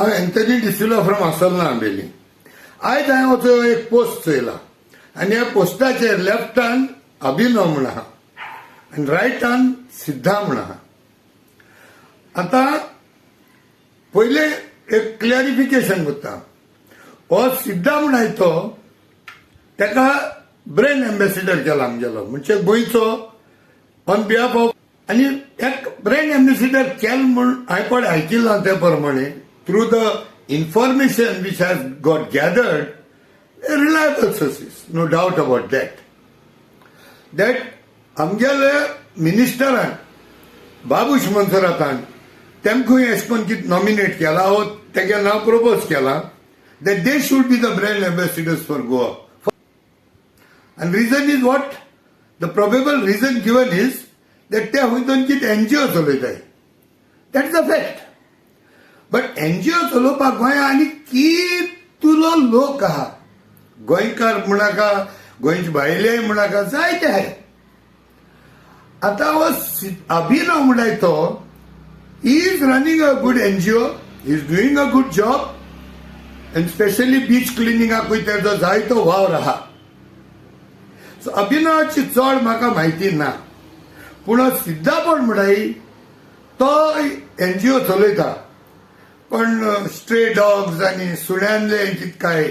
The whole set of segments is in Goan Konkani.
हांव एन्थनी डिसिल्वा फ्रॉम आसोल्ला आंबेली. आयज हांवें वचो एक पोस्ट चोयला आनी ह्या पोस्टाचेर लेफ्टान अभिनव म्हण आहा आनी रायटान सिद्धा म्हण आहा. आतां पयलें एक क्लॅरिफिकेशन करता. हो सिद्धा म्हण तो ताका ब्रँड एम्बेसिडर केला आमगेलो, म्हणजे गोंयचो ऑन बिहाफ ऑफ, आनी एक ब्रँड एम्बेसिडर केल म्हूण हांवें कोण आयकिल्लां ते प्रमाणे through the information which has got gathered, reliable sources, no doubt about that, that आमगेले मिनिस्टरान बाबूश मोन्सेरातान तेमकां एशें करून कितें नॉमिनेट केला वो तेगे नांव प्रपोज केलां that they should be the brand ambassadors for Goa. And reason is what? The probable reason given is that ते खंय दोन कितें NGO चलयताय. That is a fact. But NGO चलोवपाक गोंया आनी कितलो लोक आहा, गोंयकार म्हणाका, गोंयचे भायले म्हणाका, जायते आहाय. आतां हो अभिनव म्हणटाय तो is running a good NGO, is doing a good job, and specially beach क्लिनिंगाकूय तेजो जायतो वावर आहा. सो अभिनवाची चड म्हाका म्हायती ना, पूण सिद्धापण म्हणटाय तो एनजीओ चलयता, पण स्ट्रे डॉग्स आनी सुण्यांले कितें काय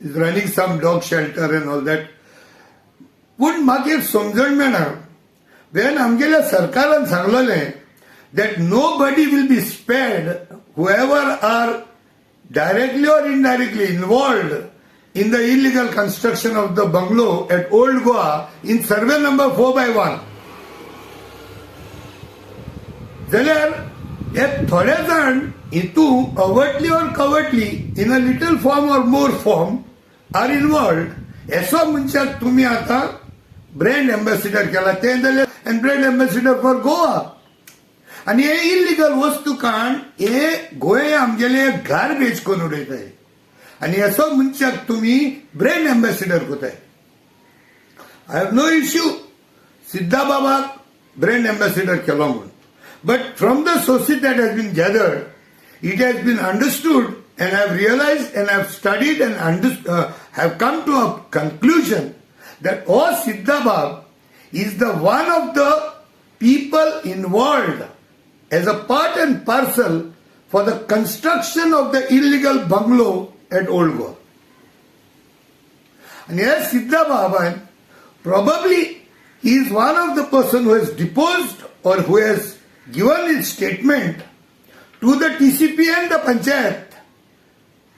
is running some dog shelter and all that. पूण म्हाका एक समजण मेळना, वेन आमगेल्या सरकारान सांगलेलें that nobody will be spared whoever are directly or indirectly involved in the illegal construction of the bungalow at Old Goa in survey number 4/1. जाल्यार हे थोडे जाण हितू overtly or covertly, in a little form or more form, are involved. असो मनशाक तुमी आतां ब्रँड एम्बॅसिडर केला ते जाल्यार, and brand ambassador for Goa, आनी हे इलिगल वस्तू काण हे गोंय आमगेले गार्बेज करून उडयताय आनी असो मनशाक तुमी ब्रँड एम्बॅसिडर करताय. I have no issue सिद्धा बाबाक ब्रँड एम्बॅसिडर केलो म्हूण, but from the sources that has been gathered, it has been understood and have realized and have studied and have come to a conclusion that O Siddha Bab is the one of the people involved as a part and parcel for the construction of the illegal bungalow at Old Goa. And yes, Siddha Baban, probably he is one of the person who has deposed or who has given his statement to the TCP and the Panchayat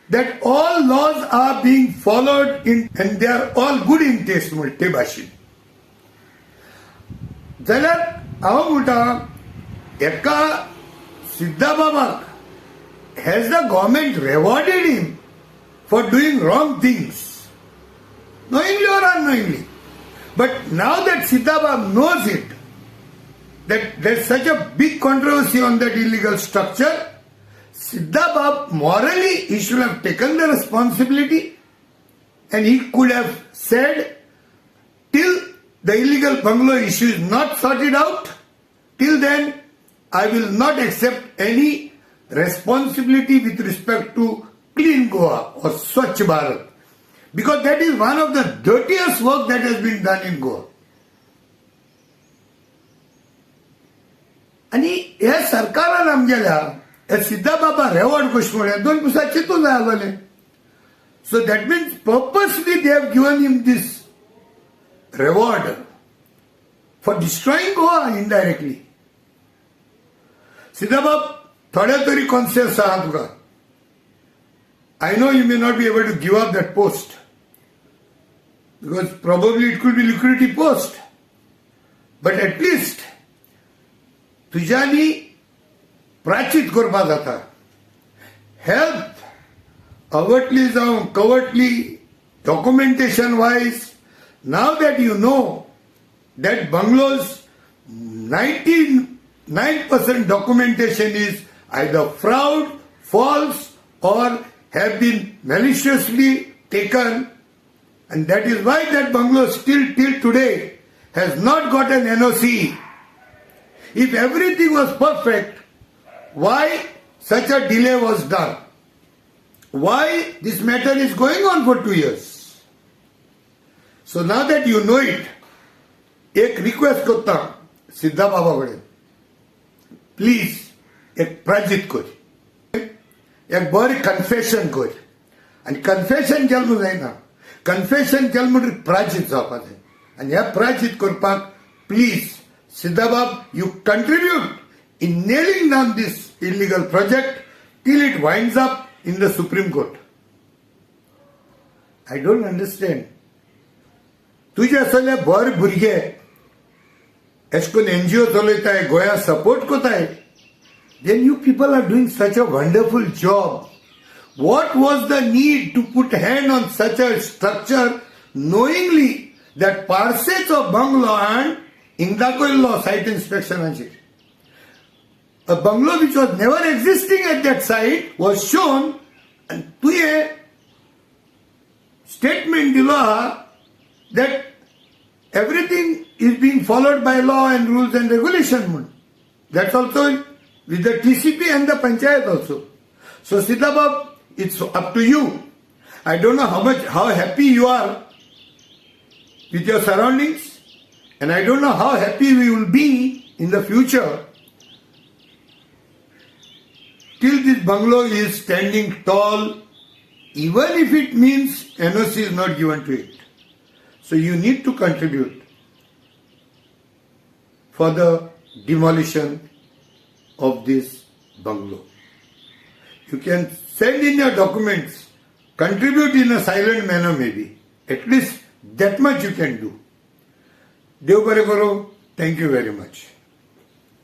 that all laws are being followed in and they are all good in taste म्हणटे भाशेन. जाल्यार हांव म्हणटा, एका सिद्धा बाबाक has the government rewarded him for doing wrong things, knowingly or unknowingly? But now that Siddha Bab knows it, that there's such a big controversy on that illegal structure, Siddha Bab, morally he should have taken the responsibility and he could have said, till the illegal bungalow issue is not sorted out, till then I will not accept any responsibility with respect to Clean Goa or Swachh Bharat. Because that is one of the dirtiest work that has been done in Goa. आनी हे सरकारान आमगेल्या हे सिद्धा बाबा रेवॉर्ड कशें म्हळें दोन दिसां चिंतून जाय आसलें. So that means purposely they have given him this reward for destroying Goa indirectly. सिद्धाबाब, थोडे तरी कॉन्सियस आहा तुका. I know you may not be able to give up that post because probably it could be lucrative post, but at least तुज्यांनी प्रायश्चीत करपाक जाता. हेल्प अवटली जावं covertly, documentation wise, now that you know that bungalows 99% documentation is either fraud, false, or have been maliciously taken, and that is why that bungalow still till today has not got an NOC. If everything was perfect, why such a delay was done? Why this matter is going on for 2 years? So now that you know it, एक रिक्वेस्ट करता सिद्धा बाबा कडेन, प्लीज एक प्रायश्चीत कर, एक बरें कन्फेशन कर. आनी कन्फेशन केलें म्हूण जायना, कन्फेशन केलें म्हणटकीर प्रायश्चीत जावपा जाय. आनी हें प्रायश्चीत करपाक please सिद्धाबाब, you contribute in nailing down this illegal project till it winds up in the Supreme Court. I don't understand. तुजे असले बरे भुरगे एश कोन्न एनजीओ चलयताय, गोंया सपोर्ट करताय, then you people are doing such a wonderful job. What was the need to put hand on such a structure, knowingly that पार्सेचो bungalow and हिंग दाखयल्लो site इन्स्पेक्शनाचेर? A bungalow which was never existing at that site was shown, and तुवें statement दिलो आहा that everything is being followed by law and rules and regulation म्हूण. That's also with the TCP and the panchayat also. So Siddhabab, it's up to you. I don't know how happy you are with your surroundings, and I don't know how happy we will be in the future till this bungalow is standing tall, even if it means NOC is not given to it. So you need to contribute for the demolition of this bungalow. You can send in your documents, contribute in a silent manner maybe. At least that much you can do. देव बरें करूं. Thank you very much.